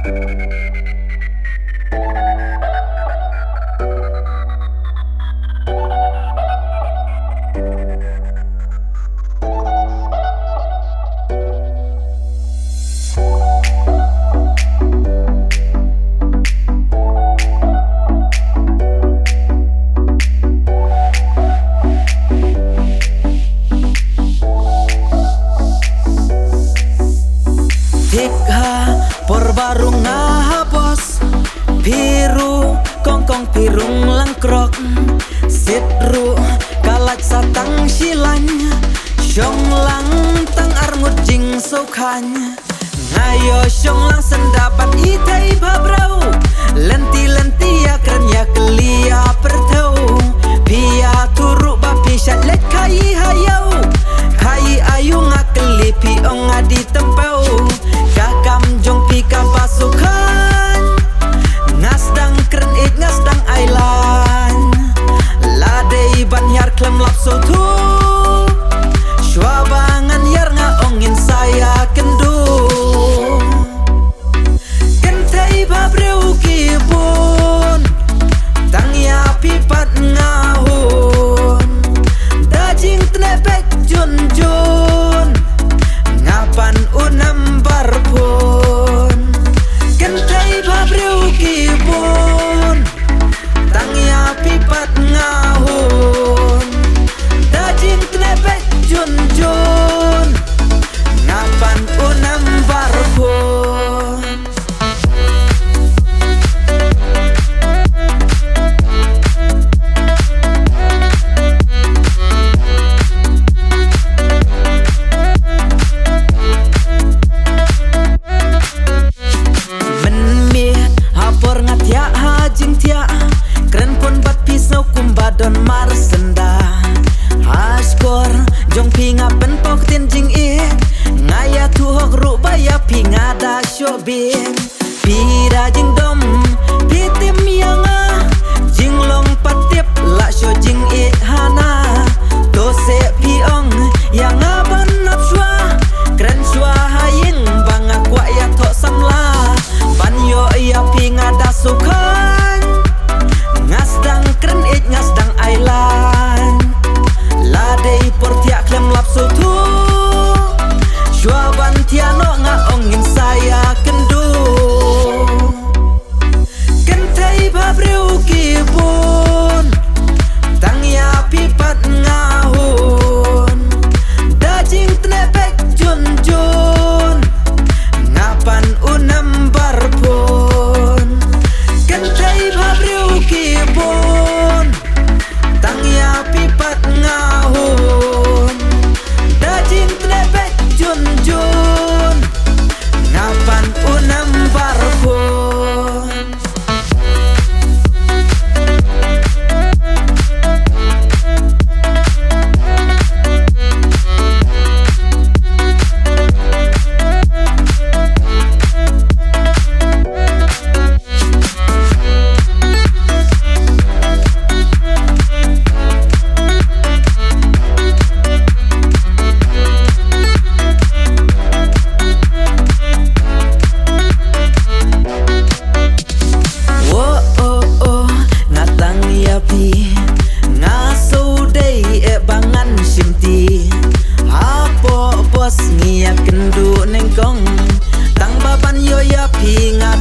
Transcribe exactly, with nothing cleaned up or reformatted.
Thik ha por ba rung nga ha bos, phi ruh kong kong phi rung lang krok. Sit ruh ka lait sa tang shi lain, shong lang tang ar ngut jingsngewkhlaiñ. Nga ïoh shong lang syndah bad i thei bha briew. Lynti lynti ïa kren ïa kylli ïa pyrthew. Phi ïathuh ruh ba phi shait leit khaii ha ïew. Khaii aïu nga kylli phi ong nga dei tympew. Ka kam jong phi kaba sngewkhlaiñ. Nga sdang kren ïeit nga sdang ailad. La dei ban hiar khlem lap sngewthuh. Shuwa ba ngan hiar nga ong ngin sa ïakynduh. Kynthei bhabriew ki bun, tang ïa phi pat nga hun. Da jingtneh beit jun jun, nga pan u number phone. Kynthei bhabriew ki bun, tang ïa phi pat nga hun. Da jingtneh beit jun jun, nga pan u number phone. Mynmiet ha por nga thiah ha jingthiah, kren phone bad phi sngew kumba don mar syndah. Ha shkor jong phi nga pynpaw ktien jingïeit, nga ïathuh hok ruh ba ïa phi nga da shoh bieit. Phi da jingdom phi tim ïa nga, jinglong pat tip la shoh jingïeit hana. To seh phi ong ïa nga ban ap shuwa, kren shuwa ha ïing ba nga kwah ïathoh samla. Ban ïoh ïa phi nga da sngewkhlaiñ, nga sdang kren ïeit nga sdang ailad. La dei por thiah khlem lap sngewthuh. Shuwa ban thiah noh nga ong ngin sa ïakynduh. Kynthei bhabriew ki bun, tang ïa phi pat nga hun. Da jingtneh beit jun jun, nga pan u number phone. Kynthei bhabriew ki bun, tang ïa phi pat nga hun. Da jingtneh beit jun jun, nga pan u number phone. Woh, oh, oh, nga tang ïa phi, nga shu dei eh ba ngan shim ti. Hapoh bos ngi ïakynduh nyngkong, tang ba ban ïoh ïa phi nga